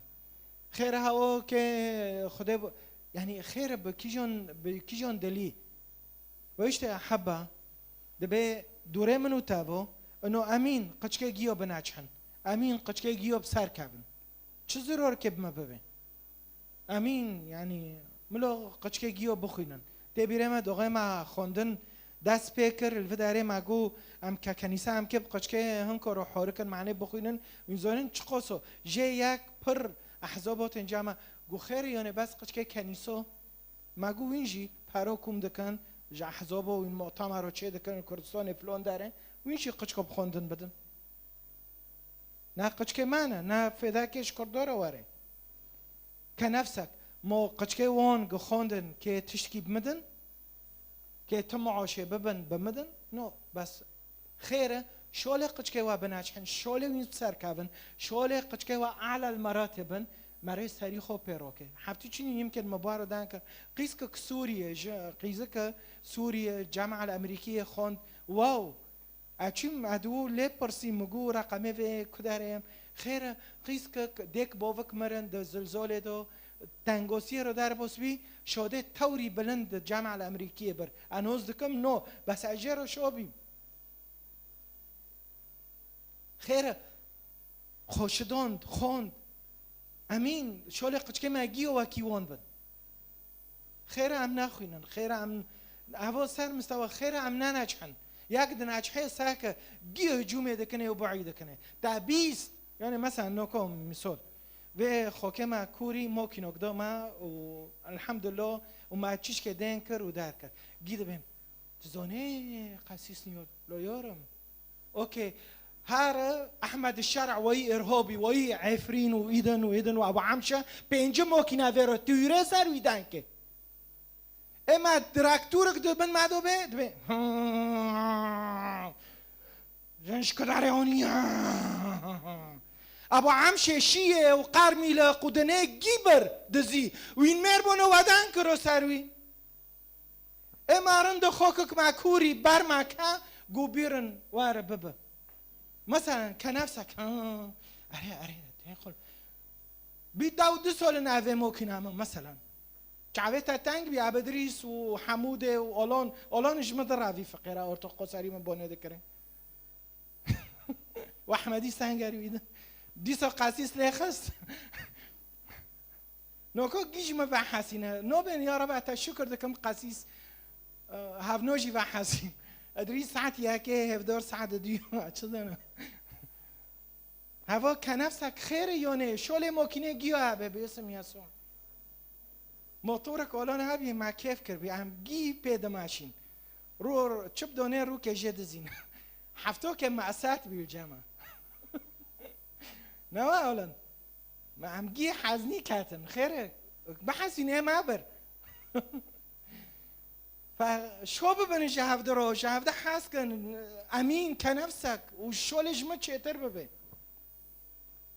Xêr ha o kê Xwedê bi, yanî xêr bi kîjon, bi kîjon dilî. Ve işte heba, dibe dûrê min û te bo, ino emîn, qiçkê giyo bi naçhin. Emîn, qiçkê giyo bi ser kevin. Çi zirorkê bi me bibe? Emîn, yanî, milo qiçkê giyo bixwînin. Tê bîrê me doxê me xwendin dest pê kir, li vê derê me got, em ke kenîsa em kê bi qiçkê hinko ro horikin, manê bixwînin, wîn zonin çiqos o. Jê yek pir ehzab o tênca me got, xêr e, yanê bes qiçkê kenîso. Me got, wîn jî pero kom dikin, ji ehzabo wîn motama ro çê dikin, Kurdistanê filon dere, wîn jî qiçko bi xwendin bidin. Ne qiçkê me ne, ne fêdekê ji Kurdo re were. Ke nefsek, mo qiçkê wan gi xwendin kê tiştkî bimidin, kê ti muaşê bibin, bimidin, no, bes. Xêr e, şolê qiçkê we bineçhin, şolê wîn bi ser kevin, şolê qiçkê we elel meratê bin, merê serî xwe pê roke. Heftî çinî yimkin me baro dan kir. Qîzkik Sûriye, ji qîzike Sûriye, Camial Emerîkiyê xwend, wow, Eçim edû lê pirsî, mi gu reqemê vê kuderê. Xêr e, qîzkik dêk bovik mirin di zilzolê do, tengosiyê ro derbos bî, şodê tewrî bilind di Camial Emerîkiyê bir. Enoz dikim, no, bes ez jê ro şo bîm. Xêr e, Xwe şidand, xwend. Emîn, şolê qiçkê me giyo wekî wan bin. Xêr e em nexwînin, xêr e em, evo ser mistewa, xêr e em neneçhin. Yek dineçhê seke giyo hicûmê dikine û bu'î dikine. Te bîst, yani mesela noko misol. Vê xokê me kûrî mokînok da me û elhamdulillah û me çişkê dên kir û der kir. Gî dibêm. Tu zanî qesîs nîyo, lo yorum. Okey. Her Ehmed Şer'a wayî irhabî, wayî Efrîn û îdin û îdin û Ebu Amşe pêncî mokîna vê re tûyre ser wî denkê. Ema direktorik di bin me do be, dibe. Jin ji kudarê onî. Ebu Amşê şiyê û qermîle qudinê gî bir dizî. Wîn mêr bono wedan kiro ser wî. Ê ma rind xokik me kûrî ber me ke, gû bîrin were bibi. Meselen, ke nefsek, ha, erê, erê, tê xul. Bî dew du solin evê mokîna min, meselen. Çavê te teng bî, Ebedrîs û Hemûdê û Olon, Olon ji min diravî fiqêra ortoq qoserî min bonê dikirin. Û Ehmedî Sengerî wî di. Dîsa qesîs lê xist. Noko gîj min vehesîne. No bên ya Rebe te şikir dikim qesîs, e, hevno jî vehesîn. Edrî saet yekê hevdor saet diyo. Çi dene? Heva kenefsek xêr e yonê. Şolê mokînê giyo hebe bêsim Yesu. Motorek olan hebî me kêf kir bî. Em gî pê dimeşîn. Ro, çi bidonê rûkê jê dizîn. Hefto ke me esert bî cema. Newa olan. Me em gî heznî ketin. Xêr e. Bihesîn ê me bir. Fe şo bibin ji hevdi ro, ji hevdi hez kin. Emîn ke nefsek û şolê ji min çêtir bibe.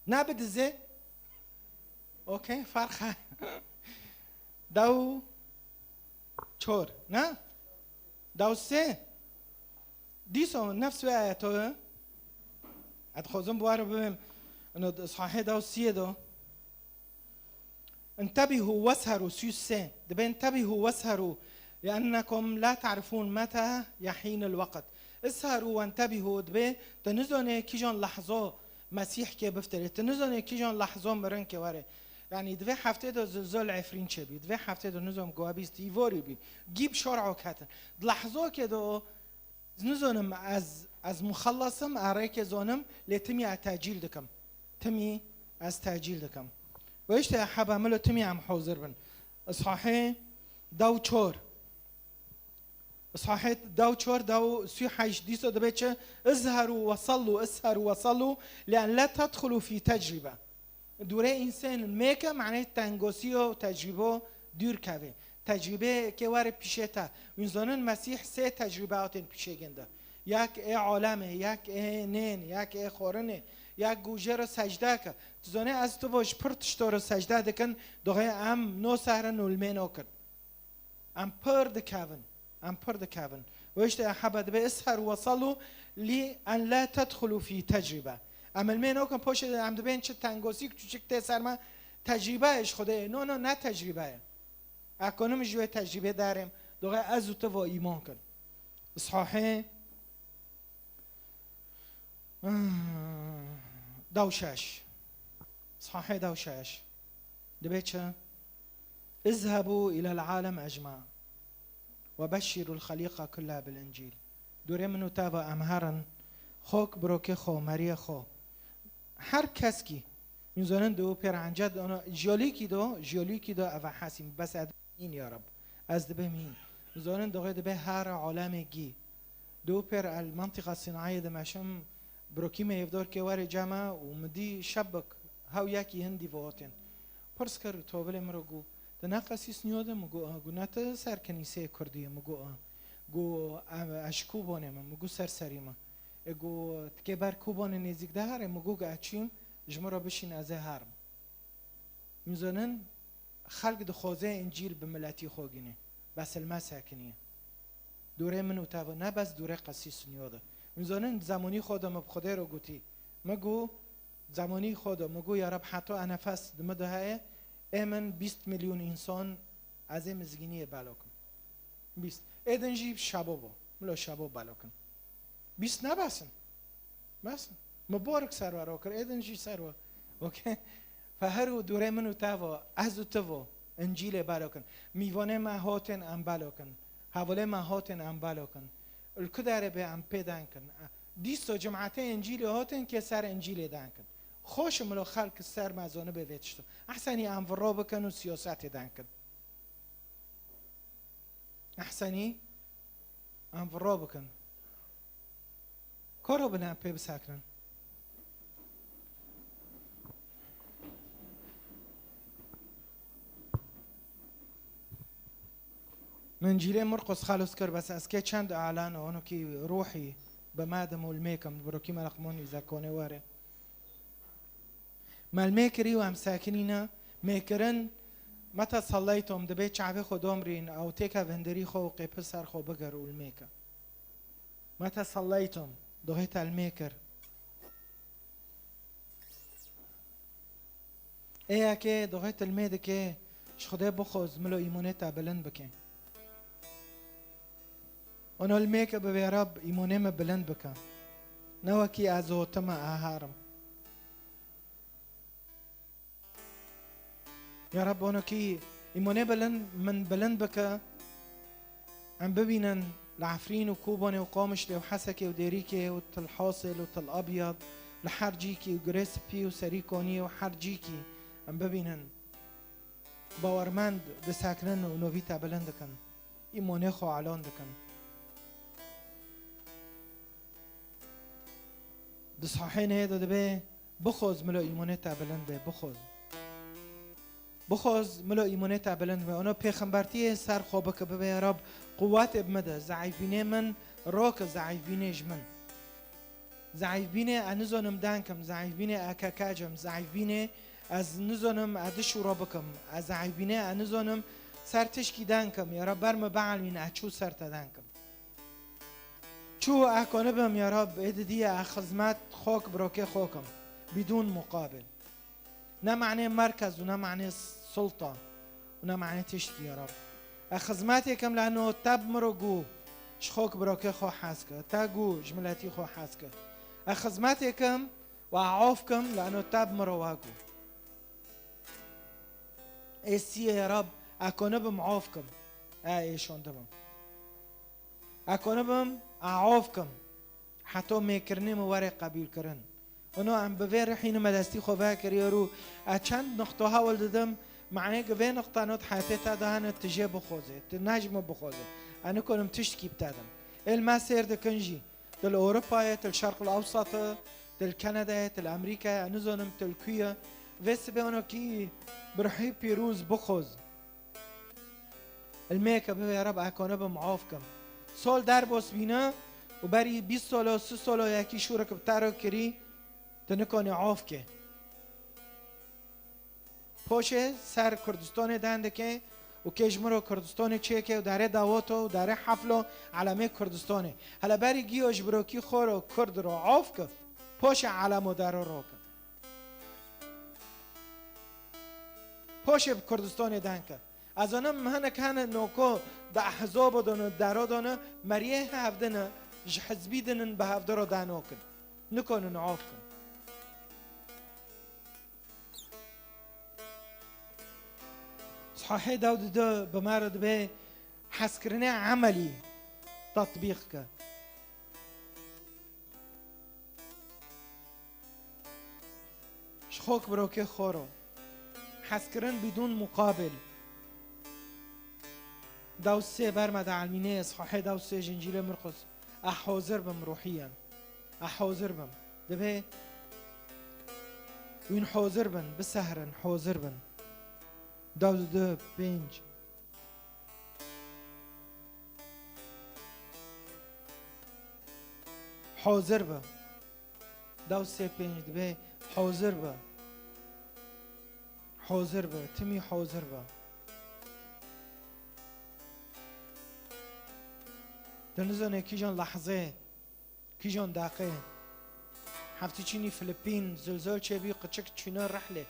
Ne bi dizê. Okey, ferq he. Dew çor, ne? Dew sê. Dîsa nefs wê ayeto ye. Ez dixwazim bi we re bibêm. Ino di sahê dew siyê de. انتبهوا واسهروا, sî û sê. Dibe انتبهوا واسهروا لأنكم لا تعرفون متى يحين الوقت. اسهروا وانتبهوا, dibe tu nizanê kîjan lehzo Mesîh kê biftirê, tu nizanê kîjan lehzo mirin kê were. Yanî divê heftê de zilzol Efrîn çêbî, divê heftê de nizam guha bîst îvorî bî. Gî bi şor o ketin. Di lehzokê de o, ez nizonim, ez, ez muxellas im, ez rêkê zonim, lê timî ez tecîl dikim. Timî ez tecîl dikim. Ve işte heba milo timî em hozir bin. Îshahê dew çor. Îshahê dew çor, dew sî heşt dîsa dibe çi? Izheru ve sallu, isheru ve sallu, li en la tedxulu fî tecrîbe. Dûrê însanên mêke, manê tengosî û tecrîbo dûr kevê. Tecrîbeyê ke were pîşê te. Wîn zonin Mesîh sê tecrîbe hatên pîşê ginde. Yek ê alemê, yek ê nên, yek ê xorinê, yek gû jê re secde ke. Tu zonê ez tu vo ji pir tişto re secde dikin, doxê em no sehrin û limê no kin. Em pir dikevin. Em pir dikevin. Ve işte heba dibe isheru ve sallu li en la tedxulu fî tecrîbe. Em ilmê nokin poşê de em dibên çi tengosîk çuçik tê ser me tecrîbe ye ji Xwedê. No, no, ne tecrîbe ye. Ekonomî ji wê tecrîbê derêm. Doxê ez û tu vo îman kin. Îshahê Dew şeş. Sahê da û şeş. Dibê çi? اذهبوا إلى العالم أجمع وبشروا الخليقة كلها بالإنجيل. Dûrê min û te ve em herin, xok birokê xwe, meriyê xwe. Her keskî. Min zonin di û pêr enced ona, jiyolîkî do, jiyolîkî do eva hesîm. Bes ed nîn ya Rab. Ez dibêm hîn. Min zonin doxê dibê her alemê gî. Di û pêr el mentiqa sînayê dimeşim, birokî me hêvdor kê were cema û min dî şebik hew yekî hindî ve hotên. Pirs kir, tovilê min re got, "Tu ne qesîs nîyo de?" Min got, "Ah." Got, "Ne tu ser kenîseyê kurdî yî?" Min got, "Ah." Got, "Em, ez ji Kobanê me." Min got, "Serserî me." E got, "Tu kê ber Kobanê nêzîk de here?" Min got, "Ez çûyim, ji min re bişîn, ez ê herim." Min zonin, xelk dixwaze Încîl bi miletî xwe gîne. Bes li me sekiniye. Dûrê min û te ve, ne bes dûrê qesîs nîyo de. Min zonin, zemanî xwe de min bi Xwedê re gotî. Min got, zemanî xwe de, min got, "Ya Reb, heta e nefes di min de heye, ê min bîst milyon însan ez ê mizgîniyê belo kim." Bîst. Ê din jî şebo bo. Milo şebo belo kin. Bîst nebesin. Besin. Mibarik serwer okir, êdin jî serwer. Okey. Fe her û dûrê min û te vo, ez û tu vo, Încîlê belo kin. Mîvanê me hotin em belo kin. Hevalê me hotin em belo kin. Li ku derê bê em pê den kin. Dîso cimatê Încîlê hotin kê ser Încîlê den kin. Xweş milo xelk ser me zonibe vê tişto. Ehsenî em viro bikin û siyasetê den kin. Ehsenî em viro bikin. Koro bine em pê bisekinin. Min Încîlê Murqus xelos kir, bes ez kê çend alan û onokî ruhî bi me dim û li mêkim, bi rokî me li qimon îzekonê were. Me li mêkirî û em sekinîne, mêkirin, meta selleytum, dibê çavê xwe domrîn, ew têke vindirî xwe û qêpil ser xwe bigir û li mêke. Meta selleytum, doxê te li mêkir. Ê yekê doxê te li mê dike, ji Xwedê bixoz, milo îmonê te bilind bike. Ono li mêke bibê Rab îmonê me bilind bike. Ne wekî ez hotime, ez herim. Ya Rab, onokî îmonê bilind, min bilind bike. Em bibînin li Efrîn û Kobanê û Qamişlê û Hesekê û Dêrîkê û Til Hasil û Til Abyad, li her cîkî û Girê Spî û Serî Koniyê û her cîkî em bibînin. Bawermend disekinin û novî te bilind dikin. Îmonê xwe elan dikin. Di sahê neyê de dibê, bixoz milo îmonê te bilind be, bixoz. Bixoz milo îmonê te bilind be. Ono pêxembertiyê ser xwe bike, bibê, Rab, quwetê bi min de, zeîfbînê min roke, zeîfbînê ji min. Zeîfbînê ez nizonim denkim, zeîfbînê ez kekecim, zeîfbînê ez nizonim ez dişûra bikim, ez zeîfbînê ez nizonim ser tişkî denkim, ya Rab, ber min bielmîn, ez çû ser te denkim. Çû ez konibim, ya Rab, ê didiyê ez xizmet xok birokê xokim, bidûn muqabil. Ne manê merkez û ne manê sulta û ne manê tiştî, ya Rab. Ez xizmetê kim leno te bi min re gû ji xok birokê xwe hez ke, te gû ji miletî xwe hez ke. Ez xizmetê kim û ez of kim leno te bi min re we gû. Ê siyê, ya Rab, ez konibim of kim, ez êşandibim. Ez konibim ez of kim. Heto mêkirinê min were qebûlkirin. Ono em bi vê rihî nime destî xwe vekiriyor û ez çend nuqto hewl didim, manê ki vê nuqta not heyetê te de hene, tu jê bixwazê, tu ne ji min bixwazê. Ez nikonim tiştkî bi te dim. Ê li me sêr dikin jî. Til Ewropayê, til Şerqul Ewsatê, til Kanadayê, til Amerîkayê, ez nizonim til ku ye. Vê sibê onokî bi rihî pîroz bixwaz. Ilmê ke bibê Reb, ez konibim of kim. Sol derbos bîne û berî bîst solo, si solo yekî şûrik bi te re kirî, tu nikonî of ke. Poşê ser Kurdistanê dendike û kê ji min re Kurdistanê çêke û dare dawoto û dare heflo elamê Kurdistanê. Hele berî giyo ji birokî xwe re Kurd re of ke, poşê elamo dero roke. Poşê bi Kurdistanê denke. Ez zanim hinek hene noko di ehzabo de ne, dero de ne, meriyê hevdine, ji hizbî dinin bi hevdiro danokin. Nikonin of kin. Sahê dew di du bi me re dibe hezkirinê emelî tatbîq ke. Ji xok birokê xwe re. Hezkirin bidûn muqabil. Dew sê berme de elmînê, sahê dew sê jincîlê mirqus. E hozir bim ruhiyen. E hozir bim. Dibe wîn hozir bin, bisehrin, hozir bin. Dew di du, pênc. Hozir be. Dew sê pênc dibe hozir be. Hozir be. Timî hozir be. Tu nizane kîjan lehzê, kîjan deqê. Heftî çînî Filipîn, zilzol çêbî, qiçik çîne rehlê.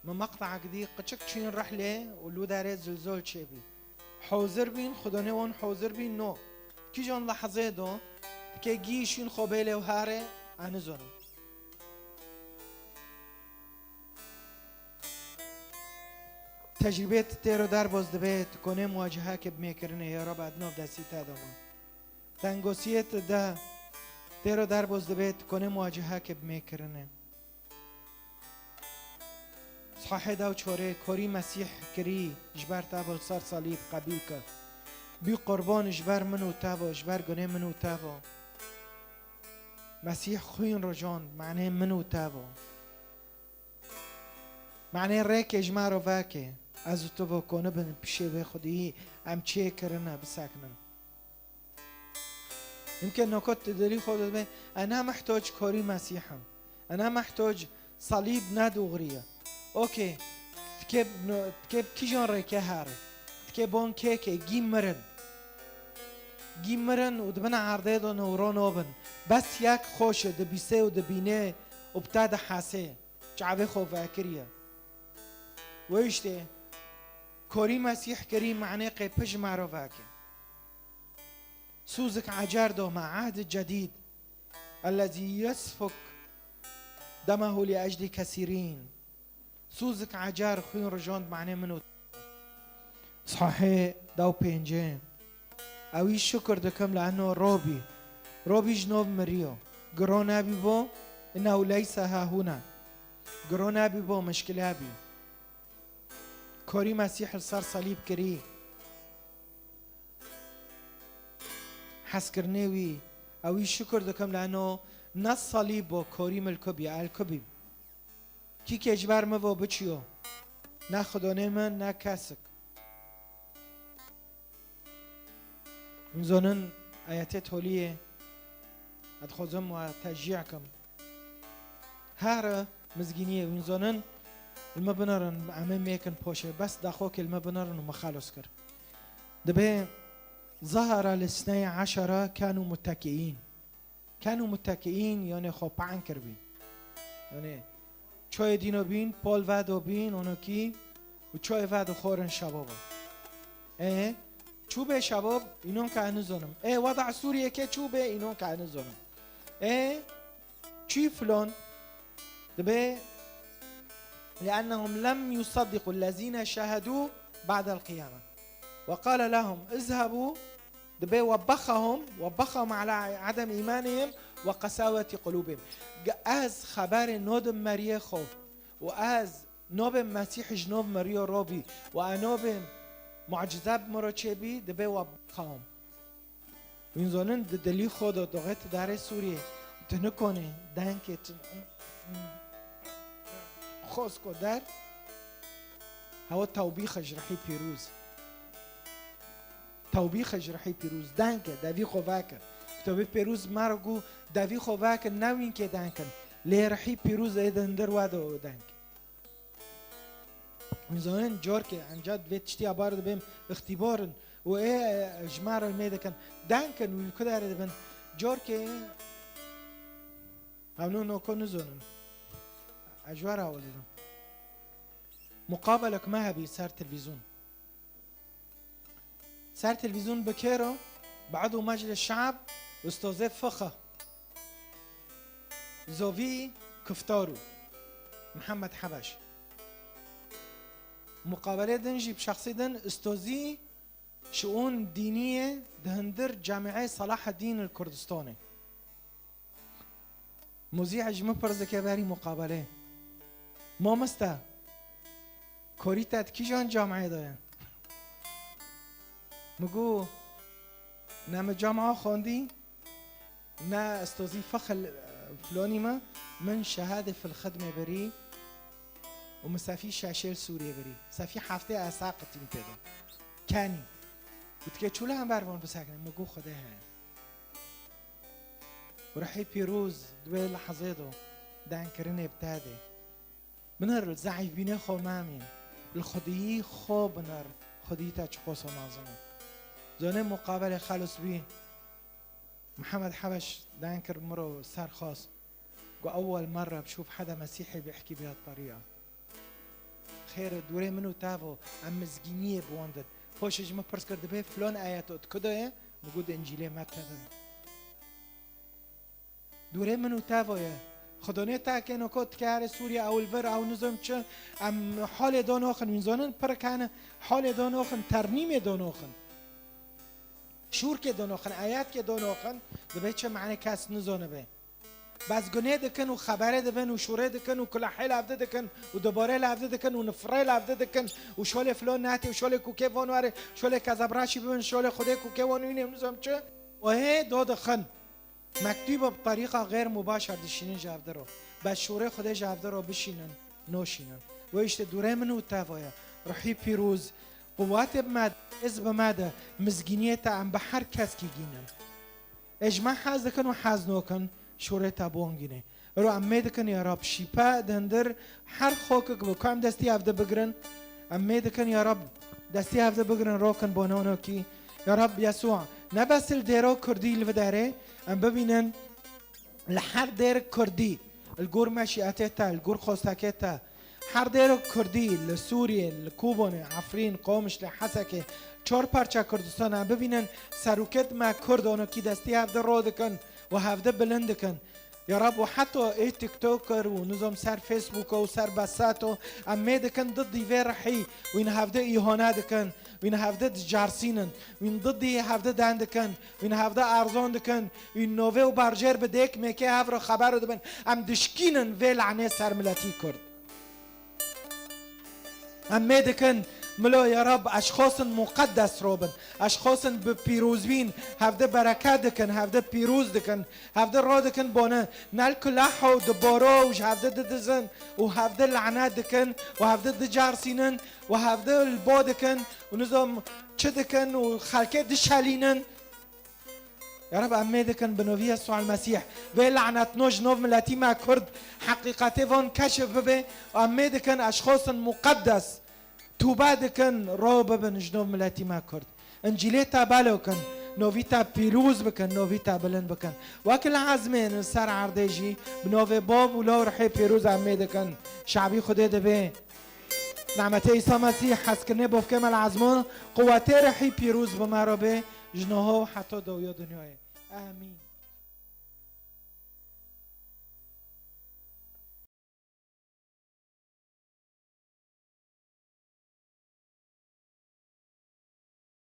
Min meqte'ek dî, qiçik çîn rehlê û li derê zilzol çêbî. Hozir bîn, xudonê wan hozir bîn, no. Kîjan lehzê do, dike gî şîn xwe bêlê û herê, e nizonim. Tecrîbê tu têro derbas dibe, tu konê muwaceheke bi mêkirinê, ya Rab, ez nav destî te de me. Tengosiyê tu de têro derbas dibe, tu konê muwaceheke bi mêkirinê. Sahê dew çorê, korî Mesîh kirî, ji ber te bo li ser salîb qebîl ke. Bî qurban ji ber min û te bo, ji ber gunê min û te bo. Mesîh xwîn rijand, manê min û te bo. Manê rêkê ji me re veke. Ez û tu bo konibin pişê vê xwediyî, em çê kirine bisekinin. Yimkîn nokot tu dilî xwe de dibê, e ne mehtoc korî Mesîh im. E ne mehtoc salîb ne dûxirî ye. Okey, tikê bi no-, tikê bi kîjan rêkê here? Tikê bon kêkê, gî mirin. Gî mirin û di bin erdê de newro nobin. Bes yek xweş e, dibîsê û dibînê û bi te dihesê. Çavê xwe vekiriye. Wê îştê, korî Mesîh kirî manê qê pij mero veke. Sûzik ecer do me, ehd cedîd. Ellezî yesfuk demehu li eclî kesîrîn. Sûzik ecer xwîn rijand manê min û Sahê dew pêncê. Ewî şukir dikim li eno robî. Robî ji nov miriyo. Giro nebî bo, innehu leyse hahuna. Giro nebî bo, mişkile bî. Korî Mesîh li ser salîb kirî. Hezkirinê wî, ewî şukir dikim li eno ne salîb bo, korî milkubî, elkubî. Kî ke ji ber min ve biçiyo, ne xidonê min, ne kesik. Hûn zonin ayetê toliyê, ez dixwazim we teşcî kim. Here mizgîniyê, hûn zonin, li me binerin, em ê mêkin poşê, bes daxokê li me binerin û me xelos kir. Dibê, zahara li sney eşara kanu muttekiîn. Kanu muttekiîn, yani xwe pan kirbîn. Yani çoyê dîno bîn, pol vedo bîn, onokî û çoyê vedo xorin şebaba. E, çû bê şebab, înon ke nizonim. E, wada Sûriyê ke çû bê, înon ke nizonim. E, çî filon, dibê, لأنهم لم يصدقوا الذين شهدوا بعد القيامة. وقال لهم اذهبوا Dibê وبخهم، وبخهم على عدم إيمانهم وقساوة قلوبهم. Ge-, ez xeberê nodim meriyê xwe û ez nobê Mesîh ji nov meriyo robî û ez nobê mucize bi min re çêbî, dibê وبخهم. Hûn zonin di dilî xwe de doxê tu darê Sûriyê, tu nikonê dengê tu xozko der, hewa tewbîxe ji rihî pîroz. Tewbîxe ji rihî pîroz, deng ke, devî xwe veke. Kitobê pîroz me re got, devî xwe veke, ne wînkê deng kin. Lê rihî pîroz ê di hundir we de o deng. Hûn zanin, carkê enca vê tiştiya bar dibêm îxtîbar in û ê, e, ji me re lê dikin. Deng kin, wî li ku derê dibin. Carkê, hevno noko nizonin. Ez ji we re hewil didim. Muqabelek me hebî ser televîzyon. Ser televîzyon bi kê re? Bi Edû Meclis Şe'b, Ustazê Fiqh, Zovî Kiftaru, Mihemed Hebeş. Muqabelê din jî bi şexsî din, istozî şiûn dînî ye di hundir Camîê Selaheddîn li Kurdistanê. Muzî ji min pirs dike berî muqabelê. Mamoste, korî te di kîjan camiyê de ye? Min got, ne min camiya xwendî, ne istozî fixil, filonî me, min şehadê fil xidmê birî û min sefî şeşê li Sûriyê birî. Sefî heftê ez saqitîm tê de. Kenî. Û dike çû li hember van bisekine, min got Xwedê heye. Û ruhî pîroz di wê lehzê de dengkirinê bi te dê. Binir, zeîfbînê xwe memîn. Li xwediyî xwe binir, xwediyî te çiqoso mezin e. Zonê muqabelê xelos bî. Mihemed Hebeş deng kir miro ser xas. Got, "Ewwel merre bşûf heda Mesîhî bihkî bi yad tariqa." Xêr e, dûrê min û te vo, em mizgîniyê bi wan din. Poşê ji min pirs kir, dibê filon ayet û di ku de ye? Min got, "Di Încîlê Mete de." Dûrê min û te vo ye. Xidonê te kêno kot dike here Sûriye, ew li vir, ew nizam çi, em halê danoxin, wîn zonin pirik hene, halê danoxin, ternîmê danoxin. Şûrkê danoxin, eyetkê danoxin, dibê çi mane kes nizonibe. Bezgunê dikin û xeberê dibin û şûrê dikin û kulahê li hevdi dikin û dibarê li hevdi dikin û nifirê li hevdi dikin û şolê filon netê û şolê kûkê von were, şolê kezebraşî bibin, şolê Xwedê kûkê wan wînê û nizam çi. Wehê do dixin. Mektûba bi terîqa xêr mubaşer dişînin ji hevdi ro. Bes şûrê Xwedê ji hevdi ro bişînin, noşînin. Wê îşte dûrê min û te voye. Ruhî pîroz, quwetê bi me de, hêz bi me de, mizgîniyê te em bi her keskî gînin. Ê ji me hez dikin û hez nokin, şûrê te bongîne. Ero em mê dikin, ya Rab, şîpe di hundir her xokik bi ku em destî hevdi bigirin. Em mê dikin, ya Rab, destî hevdi bigirin, rokin bo nonokî. Ya Rab, Yesûa, ne bes li dêro kurdî li viderê, em bibînin li her dêr kurdî, li gor meşîetê te, li gor xostekê te, her dêro kurdî li Sûriyê, li Kobanê, Efrîn, Qomişlê, Hesekê, çar parça Kurdistan em bibînin, serokêt me kurd onokî destî hevdi ro dikin û hevdi bilind dikin. Ya Rab, û heta ê TikToker û nizam ser Facebook û ser Besato, em mê dikin didî vê rihî, wîn hevde îhane dikin, wîn hevde dicarsînin, wîn didî hevde den dikin, wîn hevde erzan dikin, wîn novê û berjêr bi dêk mêkê hev re xeber dibin. Em dişkînin vê lanê ser miletî Kurd. Em mê dikin, milo ya Rab, eşxosin muqeddes robin, eşxosin bi pîrozbîn, hevde bereket dikin, hevde pîroz dikin, hevde ro dikin bone, nel kulah û di boro û ji hevde didizin û hevde lanet dikin û hevde dicarsînin û hevde li bo dikin û nizam çi dikin û xelkê dişelînin. Ya Rab, em mê dikin bi novî Yesûa Mesîh vê lanetno ji nov miletî me Kurd heqîqetê van keşif bibe. Em mê dikin eşxosin muqeddes tûbe dikin, ro bibin ji nov miletî me Kurd. Încîlê te belo kin, novî te pîroz bikin, novî te bilind bikin. Wek li ezmên li ser erdê jî bi novê Bab û Lal û Rihê Pîroz em mê dikin. Şabî Xwedê dibê. Nehmetê Îsa Mesîh, hezkirinê bofkê me li ezman, quwetê Rihî Pîroz bi me re bê, ji niha û heta dawiya dinyayê. Amîn.